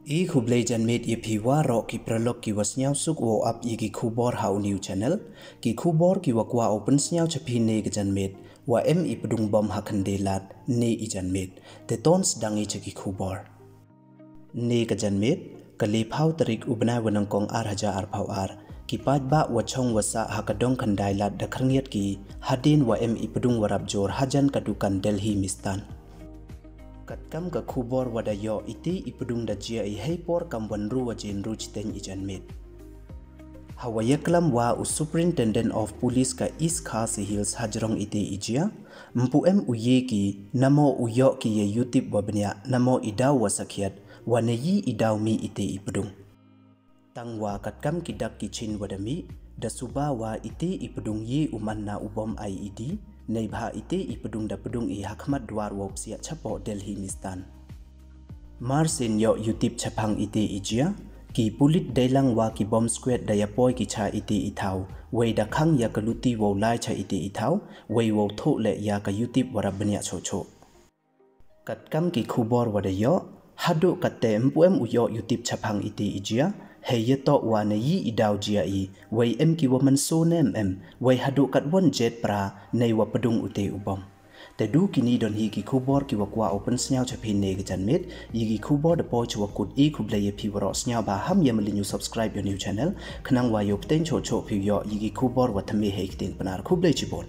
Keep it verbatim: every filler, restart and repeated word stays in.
I khublei janmiet ya phi waroh ki paralok ki wa sniawsuk wow ap ya ki khubor ha u new channel. Ki khubor ki wa kwah u pynsniaw cha phi ne ka janmiet, wa em i pdung bom ha Khyndailad ne i janmiet. Te ton sdang i cha ki khubor. Ne ka janmiet, ka le phaw tarik u bnai wa nyngkong ar hajar ar phaw ar, ki paidbah wa chong wa sah ha ka dong Khyndailad da khyrngiat ki, hadien wa em i pdung wa rap jor hajan ka dukan Delhi Mistan. Katkam ka khubor wa da yoh, iti i pdung da jia i hei por kam wa ynru waje ynru chiteng i janmiet. Ha wa yaklam wa u Superintendent of Police ka East Khasi Hills hajrong iti i jia, mpu em u ye ki, namo u yoh ki ya yutip wa bniah, namo i daw wa sakhiat, wa ne yi i daw mih iti i pdung. Tang wa katkam ki dak ki chin wa da mih, da suba wa iti i pdung ye u man na u bom I E D, neibha iti i pdung da pdung i ha khmat dwar wow psiah chapoh Delhi Mistan. Marsien yoh yutip chaphang iti i jia, ki pulit deilang wa ki bomb squad da ya poi ki cha iti i thaw, wei da khang ya ka luti wow lai cha iti i thaw, wei wow thoh leh ya ka yutip wa rap bniah choh choh. Katkam ki khubor wa da yoh, haduh katte mpu em u yoh yutip chaphang iti i jia, hei yatoh wa ne yi i daw jia i, wei em ki wa man so ne em, wei haduh katwon jet pra, nei wa pdung ute u bom. Te du kini don hi ki khubor ki wa kwah u pynsniaw cha phi ne ka janmiet, ya ki khubor da poi cha wa kut. I khublei ya phi waroh, sniawbha ham ya malin u subscribe ya u new channel, khnang wa yoh pteng choh choh phi u yoh ya ki khubor wa thymme hei ktien Pnar. Khublei chibun.